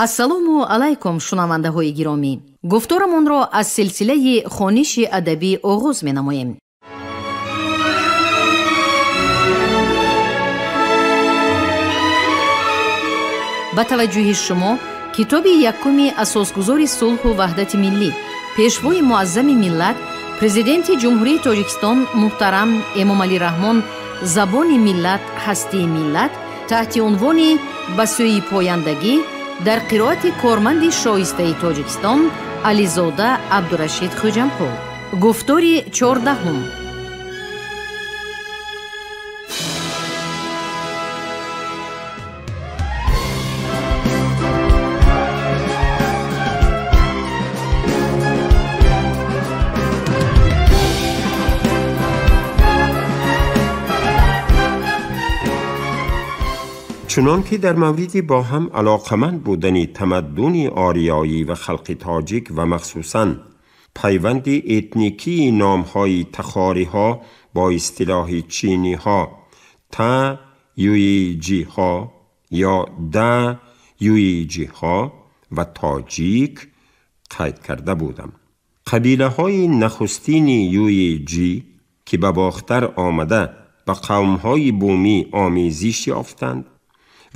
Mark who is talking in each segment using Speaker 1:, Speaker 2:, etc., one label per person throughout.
Speaker 1: Ассалому алайкум, шунавандаҳои гиромӣ. Гуфторамонро аз силсилаи хониши адабӣ оғоз менамоем. Ба таваҷҷӯҳи шумо китоби якуми асосгузори сулҳу ваҳдати миллӣ, пешвои муаззами миллат, президенти Ҷумҳурии Тоҷикистон муҳтарам Эмомалӣ Раҳмон «Забони миллат, ҳастии миллат» таҳти унвони «Ба сӯи пояндагӣ» дар қироати корманди шоистаи Тоҷикистон Ализода Абдурашид Хӯҷамқул. Гуфтори 14-ум.
Speaker 2: چنان که در مورد با هم علاقمند بودن تمدن آریایی و خلق تاجیک و مخصوصاً پیوند اتنیکی نامهای تخاری ها با اصطلاح چینی ها تا یوی جی ها یا دا یوی جی ها و تاجیک قید کرده بودم. قبیله های نخستین یوی جی که به باختر آمده به قوم های بومی آمیزش یافتند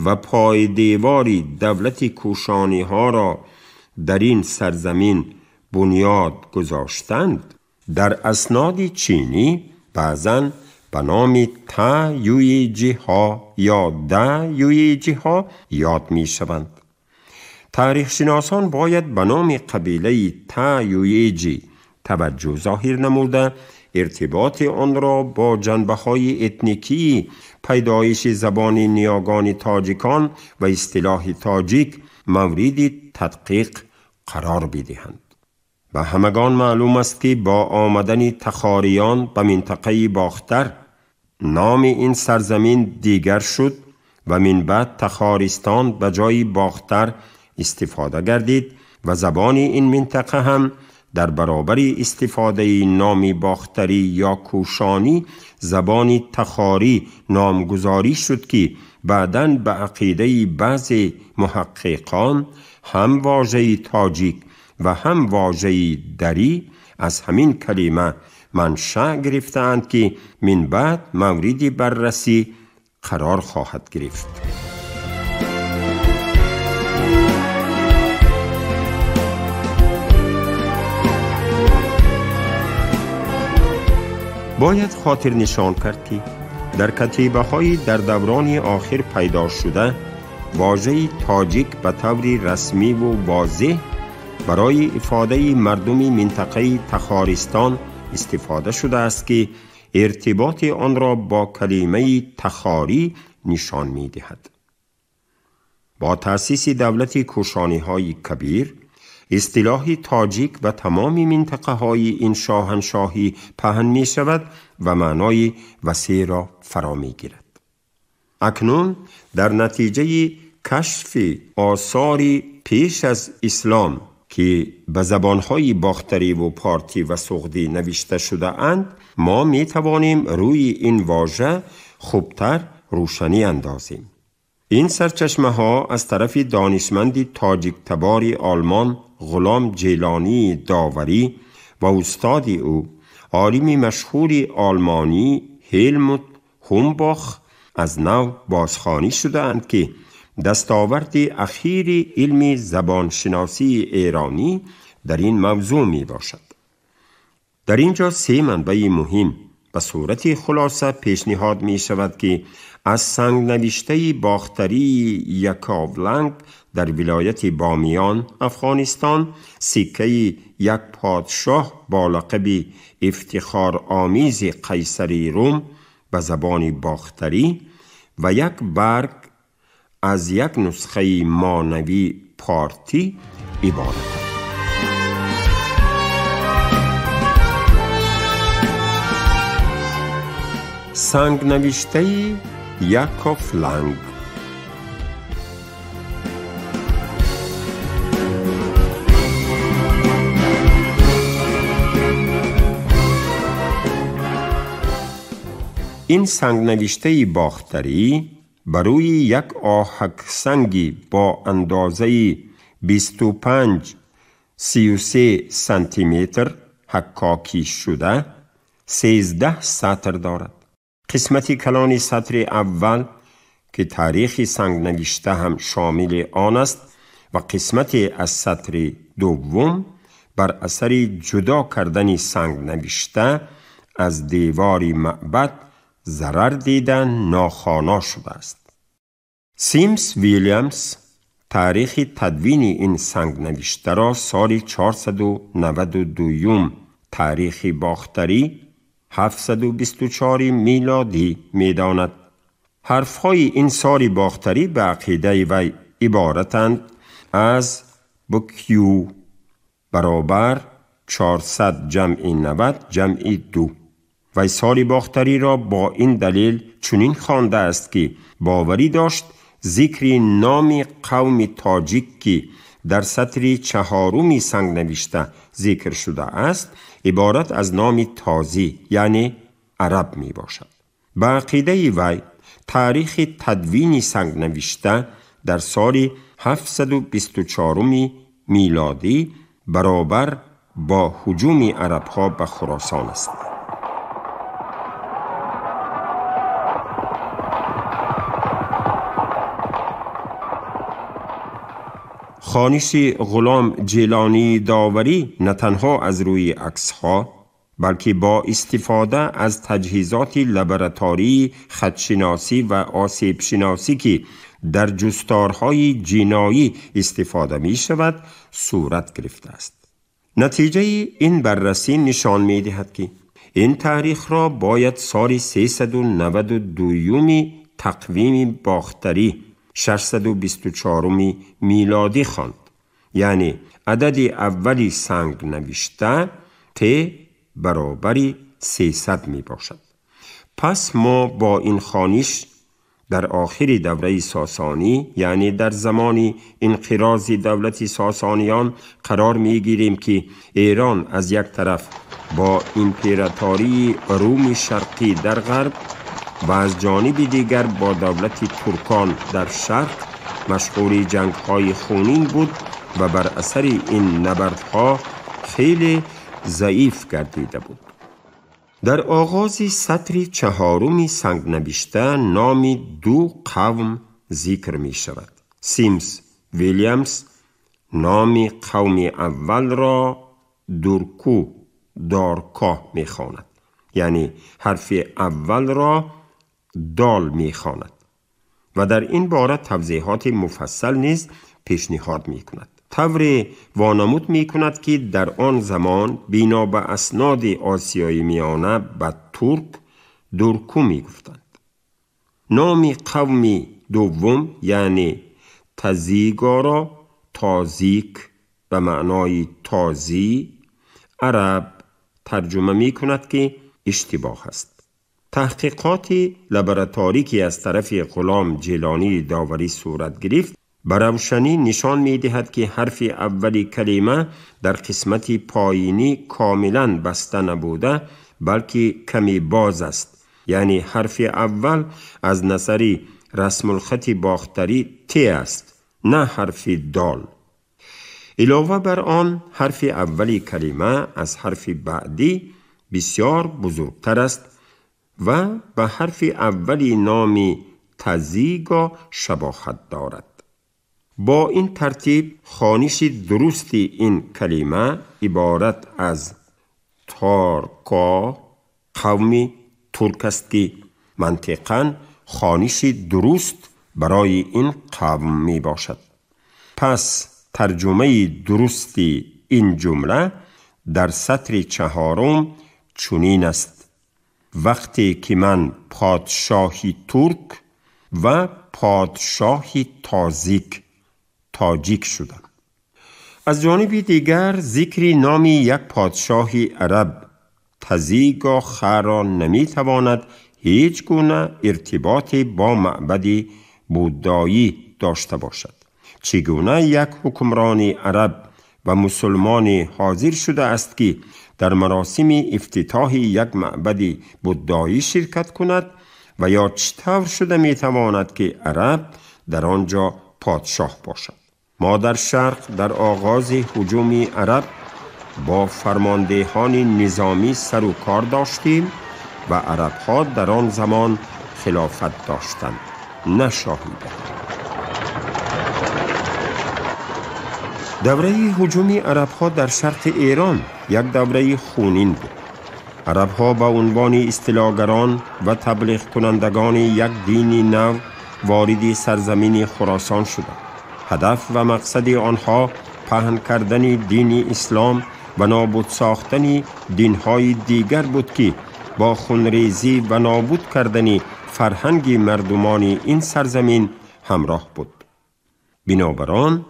Speaker 2: و پای دیواری دولت کوشانی ها را در این سرزمین بنیاد گذاشتند، در اسناد چینی بعضاً به نام تا یوی جی ها یا دا یوی جی ها یاد می شوند. تاریخ شناسان باید به نام قبیله تا یوی جی توجه ظاهر نموده ارتباط آن را با جنبه‌های اتنیکی پیدایش زبان نیاگان تاجیکان و اصطلاح تاجیک مورد تدقیق قرار بدهند. به همگان معلوم است که با آمدن تخاریان به منطقه باختر نام این سرزمین دیگر شد و من بعد تخارستان به جای باختر استفاده گردید و زبان این منطقه هم در برابر استفاده نام باختری یا کوشانی زبان تخاری نامگذاری شد که بعداً به عقیده بعض محققان هم واژه تاجیک و هم واژه دری از همین کلمه منشأ گرفتند که من بعد مورد بررسی قرار خواهد گرفت. باید خاطر نشان کرد که در کتیبه های در دوران آخر پیدا شده واژه تاجیک به طور رسمی و واضح برای افاده مردم منطقه تخارستان استفاده شده است که ارتباط آن را با کلمه تخاری نشان می دهد. با تأسیس دولت کوشانی های کبیر، اصطلاح تاجیک و تمام منطقه های این شاهنشاهی پهن می شود و معنای وسیع را فرا می گیرد. اکنون در نتیجه کشف آثار پیش از اسلام که به زبانهای باختری و پارتی و سغدی نوشته شده اند، ما می توانیم روی این واژه خوبتر روشنی اندازیم. این سرچشمه ها از طرف دانشمند تاجیک تبار آلمان غلام جیلانی داوری و استاد او عالم مشهور آلمانی هلموت هومباخ از نو بازخوانی شده اند که دستاورد اخیر علم زبانشناسی ایرانی در این موضوع می باشد. در اینجا سه منبع مهم به صورت خلاصه پیشنهاد می شود که از سنگ نوشته باختری یکاولنگ در ولایت بامیان افغانستان، سکه یک پادشاه با لقب افتخار آمیز قیصری روم به زبان باختری و یک برگ از یک نسخه مانوی پارتی عبارت است. سنگ نوشته یاکوف لانگ. این سنگ نوشته باختری بر روی یک آهک سنگی با اندازه 25 33 сантиметр ҳаккокӣ шуда 13 сатр дорад. Қисмати калони сатри аввал ки таърихи сангнавишта ҳам шомили он аст ва қисмате аз сатри дуввум бар асари ҷудо кардани сангнавишта аз девори маъбад зарар дида нохона шудааст. Симс Вилямс таърихи тадвини ин сангнавиштаро соли 492 таърихи бохтарӣ 724 милодӣ медонад. Ҳарфҳои ин соли бохтарӣ ба ақидаи вай иборатанд аз бкю баробар 400 ҷамъи 90 ҷамъи 2. Вай соли бохтариро бо ин далел чунин хондааст ки боварӣ дошт зикри номи қавми тоҷик ки дар сатри чаҳоруми сангнавишта зикр шудааст иборат аз номи тозӣ яъне араб мебошад. Ба ақидаи вай таърихи тадвини сангнавишта дар соли 724 милодӣ баробар бо ҳуҷуми арабҳо ба Хуросон аст. Хониши Ғулом Ҷилонии Доварӣ на танҳо аз рӯи аксҳо, балки бо истифода аз таҷҳизоти лаборатории хатшиносӣ ва осебшиносӣ ки дар ҷустторҳои ҷиноӣ истифода мешавад, сурат гирифтааст. Натиҷаи ин баррасӣ нишон медиҳад ки ин таърихро бояд соли 392 тақвими бохтарӣ 624 милодӣ хонд. Яъне адади аввали сангнавишта т баробари 300 мебошад. Пас мо бо ин хониш дар охири давраи сосонӣ, яъне дар замони инқирози давлати сосониён қарор мегирем ки Эрон аз як тараф бо императории Руми шарқӣ дар ғарб ва аз ҷониби дигар бо давлати туркон дар шарқ машғули ҷангҳои хунин буд ва бар асари ин набардҳо хеле заиф гардида буд. Дар оғози сатри чаҳоруми сангнавишта номи ду қавм зикр мешавад. Симс Вилямс номи қавми аввалро Дурку Дорко мехонад, яъне ҳарфи аввалро дол мехонад ва дар ин бора тавзеҳоти муфассал низ пешниҳод мекунад. Тавре вонамуд мекунад ки дар он замон бино ба асноди Осиёи Миёна ба турк Дурку мегуфтанд. Номи қавми дуввум яъне Тазигоро Тозик ба маънои тозӣ араб тарҷума мекунад ки иштибоҳ аст. Таҳқиқоти лабораторӣ ки аз тарафи Ғулом Ҷилонии Доварӣ сурат гирифт ба равшанӣ нишон медиҳад ки ҳарфи аввали калима дар қисмати поинӣ комилан баста набуда, балки каме боз аст. Яъне ҳарфи аввал аз назари расмулхати бохтарӣ т аст, на ҳарфи дол. Илова бар он ҳарфи аввали калима аз ҳарфи баъдӣ бисёр бузургтар аст ва ба ҳарфи аввали номи Тазиго шабоҳат дорад. Бо ин тартиб хониши дурусти ин калима иборат аз Торко қавми турк аст ки мантиқан хониши дуруст барои ин қавм мебошад. Пас тарҷумаи дурусти ин ҷумла дар сатри чаҳорум чунин аст: вақте ки ман подшоҳи турк ва подшоҳи тозик тоҷик шудам. Аз ҷониби дигар зикри номи як подшоҳи араб Тазиго харо наметавонад ҳеҷ гуна иртиботе бо маъбади буддоӣ дошта бошад. Чӣ гуна як ҳукмрони араб ва мусулмоне ҳозир шудааст ки дар маросими ифтитоҳи як маъбади буддоӣ ширкат кунад ва ё чӣ тавр шуда метавонад ки араб дар он ҷо подшоҳ бошад? ما در شرق در آغاز هجوم عرب با فرماندهان نظامی سر و کار داشتیم و عربها در آن زمان خلافت داشتند، نه شاهیگری. دوره هجوم عربها در شرق ایران یک دوره خونین بود. عربها به عنوان استیلاگران و تبلیغ کنندگان یک دین نو وارد سرزمین خراسان شدند. هدف و مقصد آنها پهن کردن دین اسلام و نابود ساختن دینهای دیگر بود که با خونریزی و نابود کردن فرهنگ مردمان این سرزمین همراه بود. بنابراین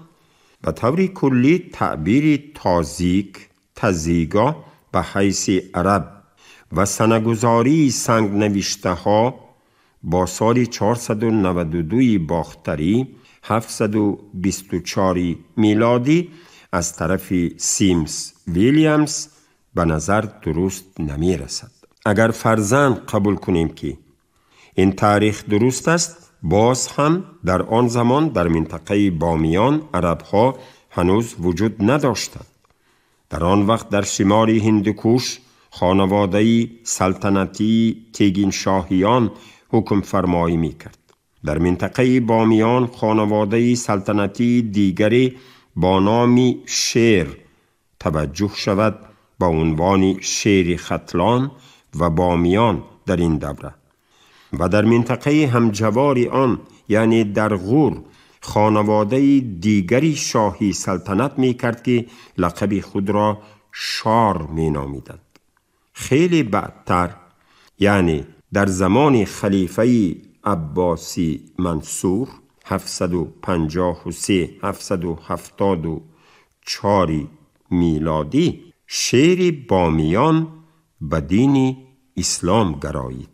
Speaker 2: به طور کلی تعبیر تازیک، تزیگا به حیث عرب و سنگذاری سنگ نوشته ها با سال 492 باختری 724 میلادی از طرف سیمز ویلیامز به نظر درست نمی رسد. اگر فرضاً قبول کنیم که این تاریخ درست است، باز هم در آن زمان در منطقه بامیان عربها هنوز وجود نداشتند. در آن وقت در شمال هندوکش خانواده سلطنتی تیگین شاهیان حکم فرمایی می کرد. در منطقه بامیان خانواده سلطنتی دیگری با نام شیر توجه شود با عنوان شیر ختلان و بامیان در این دوره، و در منطقه همجوار آن یعنی در غور خانواده دیگری شاهی سلطنت می کرد که لقب خود را شار می نامیدند. خیلی بعدتر یعنی در زمان خلیفه عباسی منصور 753 774 میلادی شیر بامیان به دین اسلام گرایید.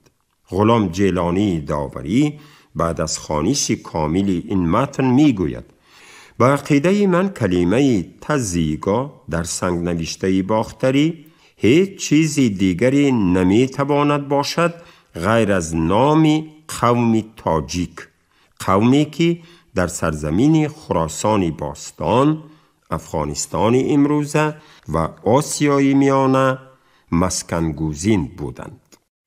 Speaker 2: غلام جیلانی داوری بعد از خوانش کامل این متن میگوید: با عقیده من کلمه تزیگا در سنگ نوشته باختری هیچ چیز دیگری نمیتواند باشد غیر از نام قوم تاجیک، قومی که در سرزمین خراسان باستان، افغانستان امروزه و آسیای میانه مسکنگزین بودند.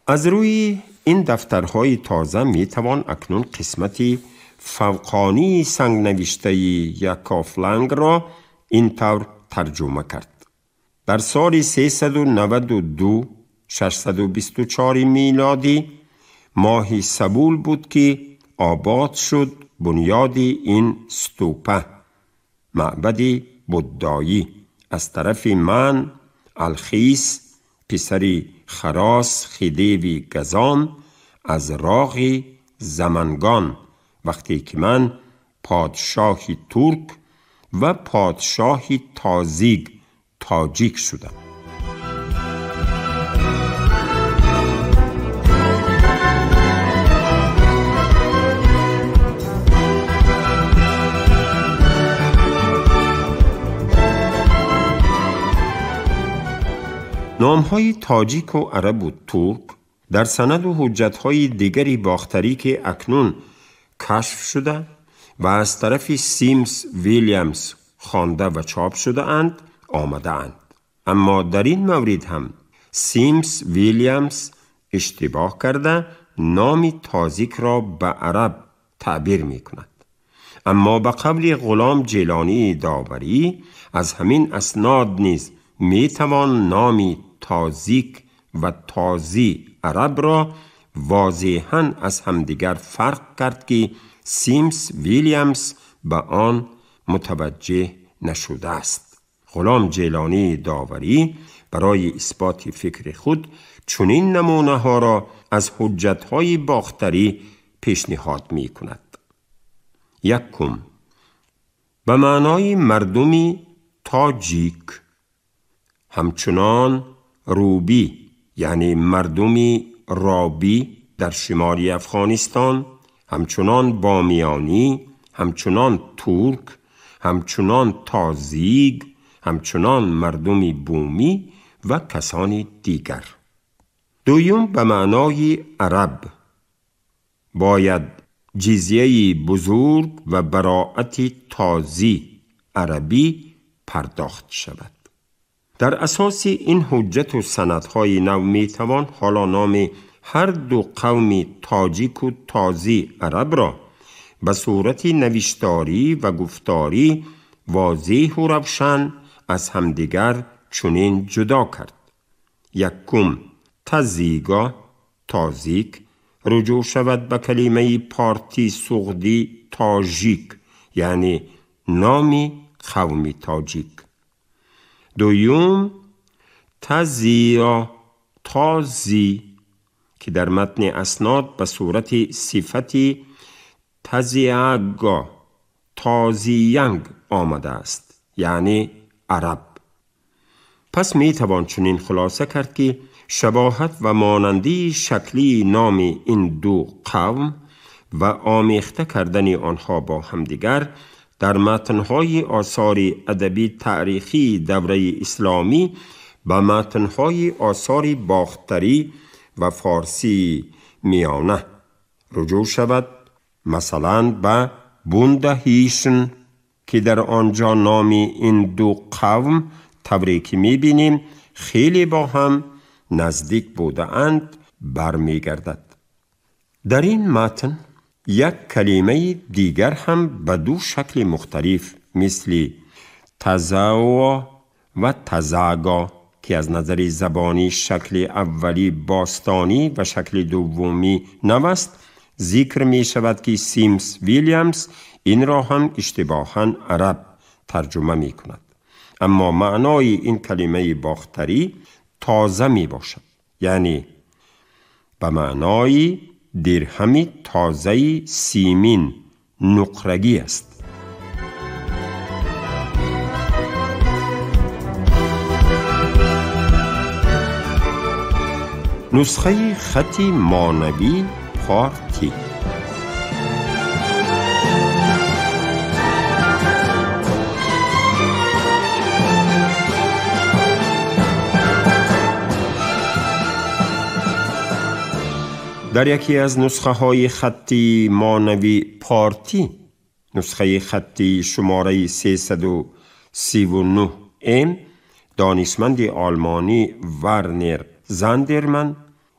Speaker 2: از روی این دفترهای تازه میتوان اکنون قسمت فوقانی سنگ نوشته یکافلنگ را اینطور ترجمه کرد. در سال 392 624 میلادی ماهی سبول بود که آباد شد بنیاد این ستوپه، معبد بودایی، از طرف من الخیس پسر خراس خدیوی گزان از راغ زمنگان، وقتی که من پادشاه ترک و پادشاه تازیگ تاجیک شدم. نام‌های تاجیک و عرب و ترک در سند و حجت‌های دیگری باختری که اکنون کشف شده و از طرف سیمز ویلیامز خوانده و چاپ شده اند آمده اند. اما در این مورد هم سیمز ویلیامز اشتباه کرده نام تازیک را به عرب تعبیر می کند. اما به قول غلام جیلانی داوری از همین اسناد نیز می توان نام تازیک و تازی عرب را واضحاً از همدیگر فرق کرد که سیمز ویلیامز به آن متوجه نشده است. غلام جیلانی داوری برای اثبات فکر خود چنین نمونه ها را از حجت های باختری پیشنهاد می کند. یکم، به معنای مردمی تاجیک، همچنان روبی یعنی مردمی رابی در شمال افغانستان، همچنان بامیانی، همچنان ترک، همچنان تازیگ، همچنان مردمی بومی و کسانی دیگر. دویم، به معنای عرب باید جزیه بزرگ و براعت تازی عربی پرداخت شود. در اساس این حجت و سندهای نو میتوان حالا نام هر دو قوم تاجیک و تازی عرب را به صورت نوشتاری و گفتاری واضح و روشن از همدیگر چنین جدا کرد. یکم تزیگا تازیک رجوع شود به کلمه پارتی سغدی تاجیک، یعنی نام قوم تاجیک. دوم تزیا تازی که در متن اسناد به صورت صفت تزیاگا تازیانگ آمده است، یعنی عرب. پس می توان چنین خلاصه کرد که شباهت و مانندی شکلی نام این دو قوم و آمیخته کردن آنها با همدیگر در متن‌های آثار ادبی تاریخی دوره اسلامی و متن‌های آثار باختری و فارسی میانه رجوع شود، مثلا به بوندهیشن که در آنجا نام این دو قوم طوری که می‌بینیم خیلی با هم نزدیک بوده‌اند برمیگردد. در این متن یک کلمه دیگر هم به دو شکل مختلف مثل تزاوا و تزاگا که از نظر زبانی شکل اولی باستانی و شکل دومی نو است ذکر می شود که سیمز ویلیامز این را هم اشتباهاً عرب ترجمه می کند، اما معنای این کلمه باختری تازه می باشد، یعنی به معنای درهم تازه سیمین نقرگی است. نسخه خط مانوی پارتی. در یکی از نسخه های خطی مانوی پارتی، نسخه خطی شماره 339 ام، دانشمند آلمانی ورنر زندرمن،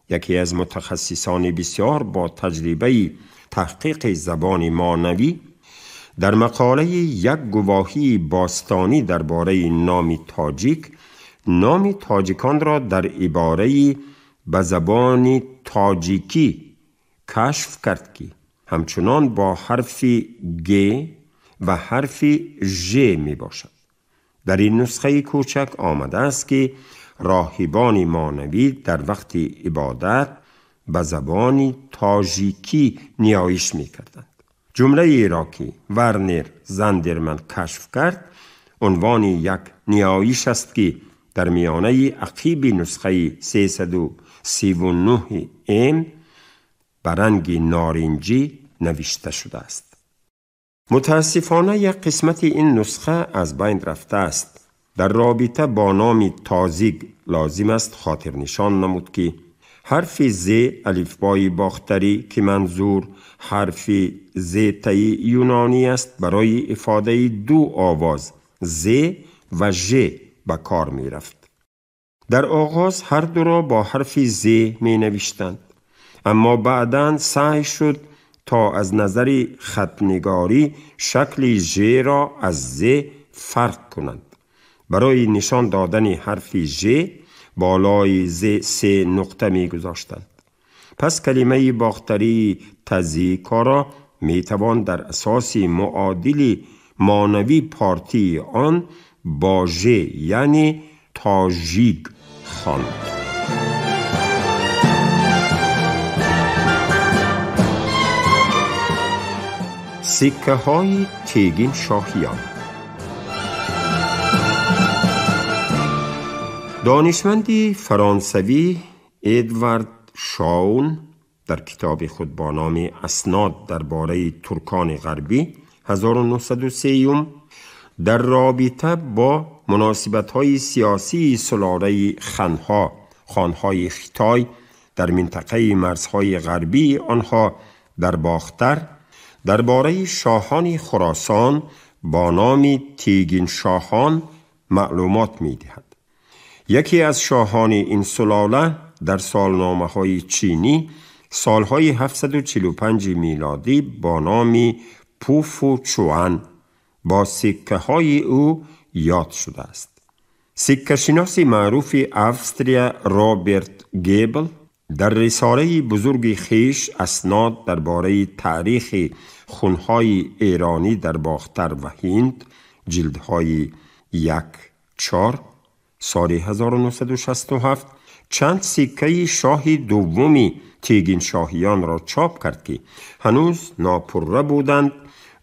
Speaker 2: یکی از متخصصان بسیار با تجربه تحقیق زبان مانوی، در مقاله یک گواهی باستانی درباره نام تاجیک، نام تاجیکان را در عباره به زبان تاجیکی کشف کرد که همچنان با حرف گ و حرف ژ می باشد. در این نسخه کوچک آمده است که راهبان مانوی در وقت عبادت به زبان تاجیکی نیایش می کردند. جمله ای را که ورنر زندرمن کشف کرد عنوان یک نیایش است که در میانه عقیب نسخه 339 ام به رنگ نارنجی نوشته شده است. متاسفانه یک قسمت این نسخه از بین رفته است. در رابطه با نام تازیگ لازم است خاطر نشان نمود که حرف ز الفبای باختری که منظور حرف ز تای یونانی است برای افاده دو آواز ز و ژ به کار می رفت. در آغاز هر دو را با حرف ز می نوشتند، اما بعداً سعی شد تا از نظر خطنگاری شکل ژ را از ز فرق کنند. برای نشان دادن حرف ژ بالای ز 3 نقطه می گذاشتند. پس کلمه باختری تزیکا را می توان در اساس معادل مانوی پارتی آن با ژ یعنی تاژیگ خواند. سکه های تیگین شاهیان. دانشمند فرانسوی ادوارد شاون در کتاب خود با نام اسناد درباره ترکان غربی 1903 در رابطه با مناسبت‌های سیاسی سلاله خانها، خانهای خیتای در منطقه مرزهای غربی آنها در باختر، درباره شاهان خراسان با نام تیگین شاهان معلومات می دهد. یکی از شاهان این سلاله در سالنامه های چینی سالهای 745 میلادی با نام پوفو چوان با سکه های او یاد شده است. سکه شناس معروف افستریا رابرت گیبل در رساله بزرگ خیش اسناد درباره تاریخ خونهای ایرانی در باختر و هند، جلدهای 1-4 سال 1967 چند سکه شاه دومی تیگین شاهیان را چاپ کرد که هنوز ناپره بودند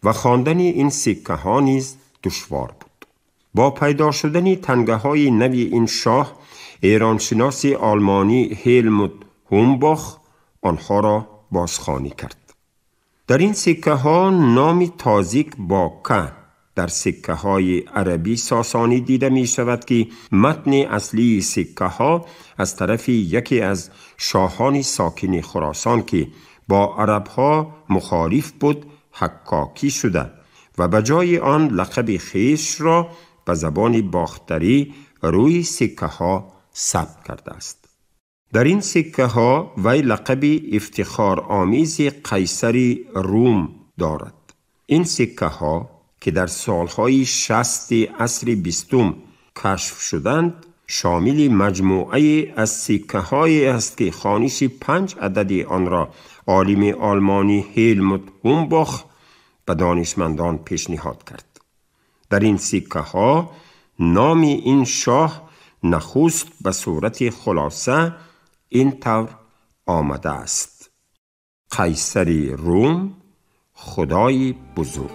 Speaker 2: و خواندن این سکه ها نیز دشوار بود. با پیدا شدن تنگه های نوی این شاه، ایرانشناس آلمانی هلموت هومباخ آنها را بازخوانی کرد. در این سکه ها نام تازیک با ک در سکه های عربی ساسانی دیده می شود که متن اصلی سکه ها از طرف یکی از شاهان ساکن خراسان که با عرب ها مخالف بود حکاکی شده و به جای آن لقب خیش را به زبان باختری روی سکه ها ثبت کرده است. در این سکه ها وی لقب افتخار آمیز قیصر روم دارد. این سکه ها که در سالهای 60 عصر 20 کشف شدند، شامل مجموعه از سکه های است که خوانش 5 عدد آن را عالم آلمانی هلموت هومباخ به دانشمندان پیشنهاد کرد. در این سکه ها نام این شاه نخست به صورت خلاصه این طور آمده است: قیصر روم، خدای بزرگ.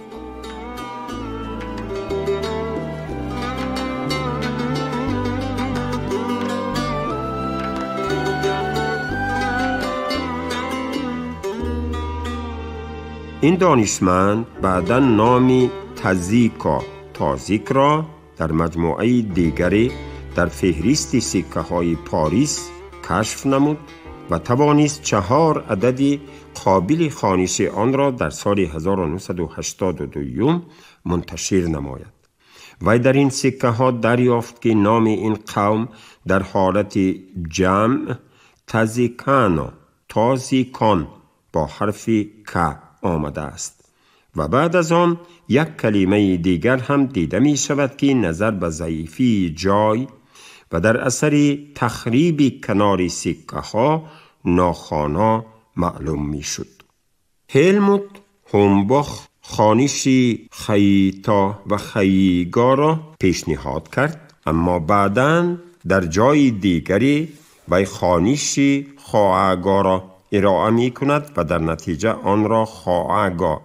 Speaker 2: این دانشمند بعداً نام تزیکا تازیک را در مجموعه دیگری در فهرست سکه های پاریس کشف نمود و توانست 4 عدد قابل خوانش آن را در سال 1982 منتشر نماید. و در این سکه ها دریافت که نام این قوم در حالت جمع تزیکانا تازیکان با حرف ک آمده است و بعد از آن یک کلمه دیگر هم دیده می شود که نظر به ضعیفی جای و در اثر تخریب کنار سکه ها ناخوانا معلوم می شد. هلموت هومباخ خوانش خیتا و خیگا را پیشنهاد کرد، اما بعداً در جای دیگری وی خوانش خواگا را ارائه می کند و در نتیجه آن را خواگا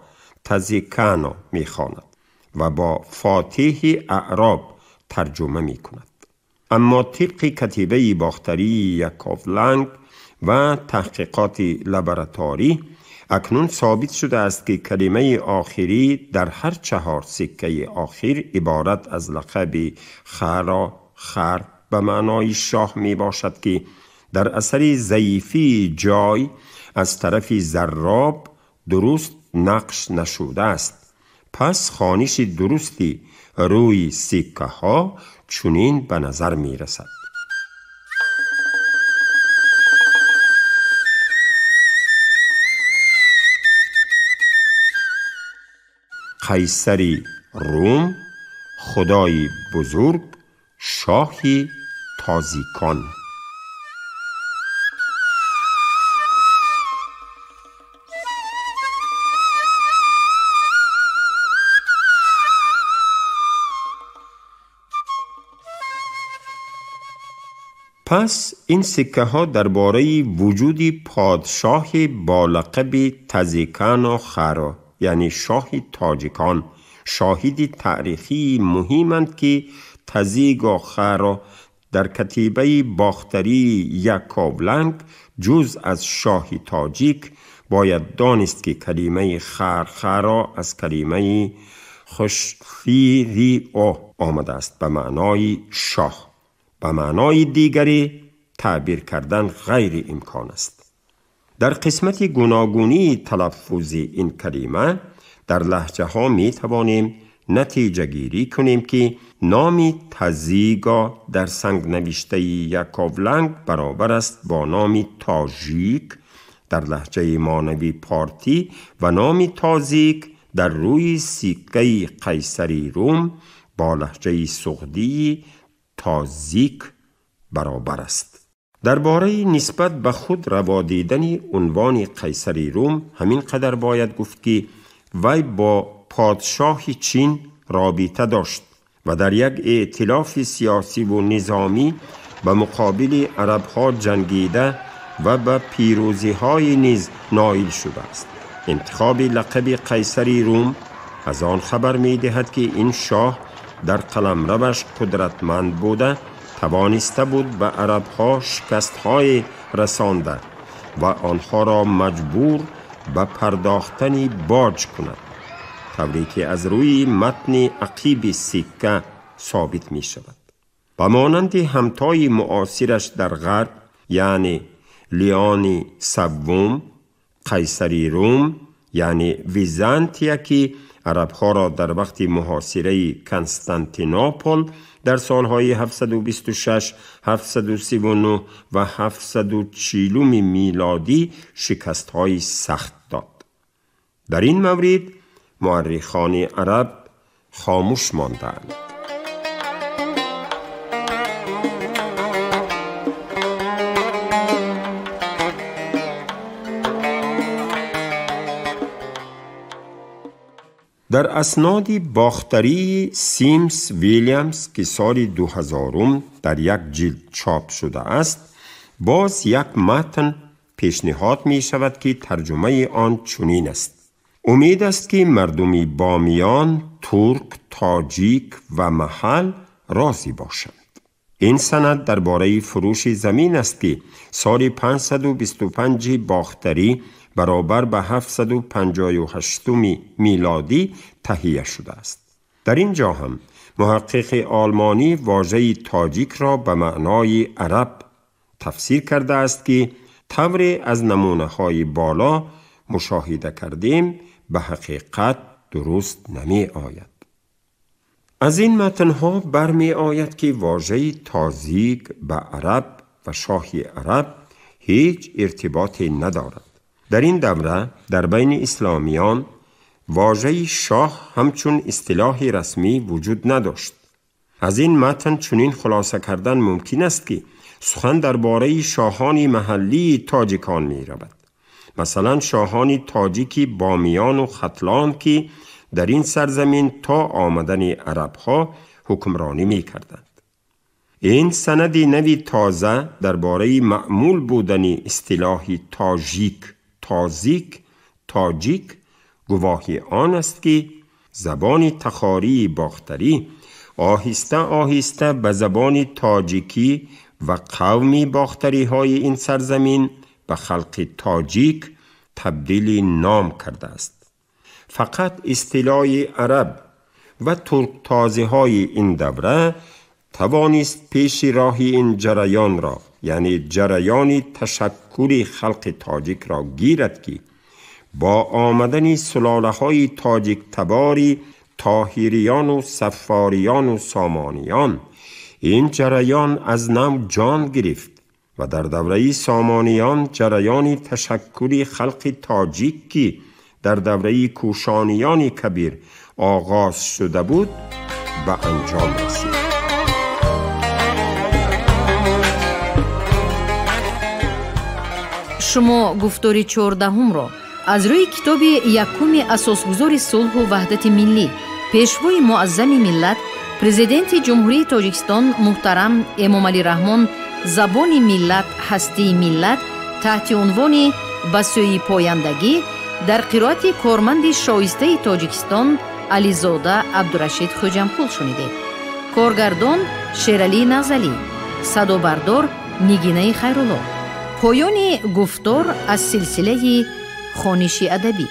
Speaker 2: تزیکانا می خواند و با فاتح اعراب ترجمه می کند. اما طبق کتیبه باختری یکاولنگ و تحقیقات لابراتواری اکنون ثابت شده است که کلمه آخری در هر 4 سکه آخر عبارت از لقب خرا خر به معنای شاه می باشد که در اثر ضعیفی جای از طرف ضراب درست نقش نشده است. پس خوانش درستی روی سکه ها چنین به نظر می رسد: قیصر روم، خدای بزرگ، شاه تازیکان. پس این سکه ها درباره وجود پادشاه با لقب تزیکانا خرا، یعنی شاه تاجیکان، شاهد تاریخی مهمند که تزیگا خرا در کتیبه باختری یکاولنگ جز از شاه تاجیک باید دانست که کلمه خرخرا از کلمه خشفیری او آمده است به معنای شاه. به معنای دیگری تعبیر کردن غیر امکان است. در قسمت گوناگونی تلفظ این کلمه در لهجه ها می توانیم натиҷагирӣ кунем, ки номи Тазига дар сангнавиштаи Яковланг баробар аст бо номи Тожик дар лаҳҷаи монавӣ Партӣ ва номи Тозик дар рӯи сиккаи Қайсари Рум бо лаҳҷаи суғдии Тозик баробар аст. Дар бораи нисбат ба худ раво дидани унвони Қайсари Рум ҳамин қадар бояд гуфт, ки вай бо подшоҳи Чин робита дошт ва дар як эътилофи сиёсиву низомӣ ба муқобили арабҳо ҷангида ва ба пирӯзиҳое низ ноил шудааст. Интихоби лақаби Қайсари Рум аз он хабар медиҳад, ки ин шоҳ дар қаламраваш қудратманд буда тавониста буд ба арабҳо шикастҳое расонда ва онҳоро маҷбур ба пардохтани боҷ кунад, тавре ки аз рӯи матни ақиби сикка собит мешавад. Ба монанди ҳамтои муосираш дар ғарб, яъне Леони Севум, Қайсари Рум, яъне Византия, ки арабҳоро дар вақти муҳосираи Константинопол дар солҳои 726, 739 ва 740 милодӣ шикастҳои сахт дод. Дар ин маврид муаррихони араб хомӯш мондаанд. Дар асноди бохтарии Симс Вильямс, ки соли 2000 дар як ҷилд чоп шудааст, боз як матн пешниҳод мешавад, ки тарҷумаи он чунин аст: умед аст, ки мардуми Бомиён, турк, тоҷик ва маҳал розӣ бошанд. Ин санад дар бораи фурӯши замин аст, ки соли 525 бохтарӣ баробар ба 758 милодӣ таҳия шудааст. Дар ин ҷо ҳам муҳаққиқи олмонӣ вожаи тоҷикро ба маънои араб тафсир кардааст, ки тавре аз намунаҳои боло мушоҳида кардем ба ҳақиқат дуруст намеояд. Аз ин матнҳо бармеояд, ки вожаи тозик ба араб ва шоҳи араб ҳеҷ иртиботе надорад. Дар ин давра дар байни исломиён вожаи шоҳ ҳамчун истилоҳи расмӣ вуҷуд надошт. Аз ин матн чунин хулоса кардан мумкин аст, ки сухан дар бораи шоҳони маҳаллии тоҷикон меравад. Масалан, шоҳони тоҷики Бомиёну Хатлон, ки дар ин сарзамин то омадани арабҳо ҳукмронӣ мекарданд. Ин санади нави тоза дар бораи маъмул будани истилоҳи тожик, тозик, тоҷик гувоҳи он аст, ки забони тахории бохтарӣ оҳиста оҳиста ба забони тоҷикӣ ва қавми бохтариҳои ин сарзамин ба халқи тоҷик табдили ном кардааст. Фақат истилоҳи араб ва турктозиҳои ин давра тавонист пеши роҳи ин ҷараёнро, яъне ҷараёни ташаккури халқи тоҷикро гирад, ки бо омадани сулолаҳои тоҷиктабори тоҳириёну саффориёну сомониён ин ҷараён аз нав ҷон гирифт ва дар давраи сомониён ҷараёни ташаккури халқи тоҷик, ки дар давраи кӯшониёни кабир оғоз шуда буд, ба анҷом расид.
Speaker 1: Шумо гуфтори 14-умро аз рӯи китоби якуми асосгузори сулҳу ваҳдати миллӣ, пешвои муаззами миллат, президенти Ҷумҳурии Тоҷикистон муҳтарам Эмомалӣ Раҳмон «Забони миллат, ҳастии миллат» таҳти унвони «Ба сӯи пояндагӣ» дар қироати корманди шоистаи Тоҷикистон Ализода Абдурашид Хӯҷамқул шунидед. Коргардон Шералӣ Назалӣ, садобардор Нигинаи Хайрулло. Поёни гуфтор аз силсилаи хониши адабӣ.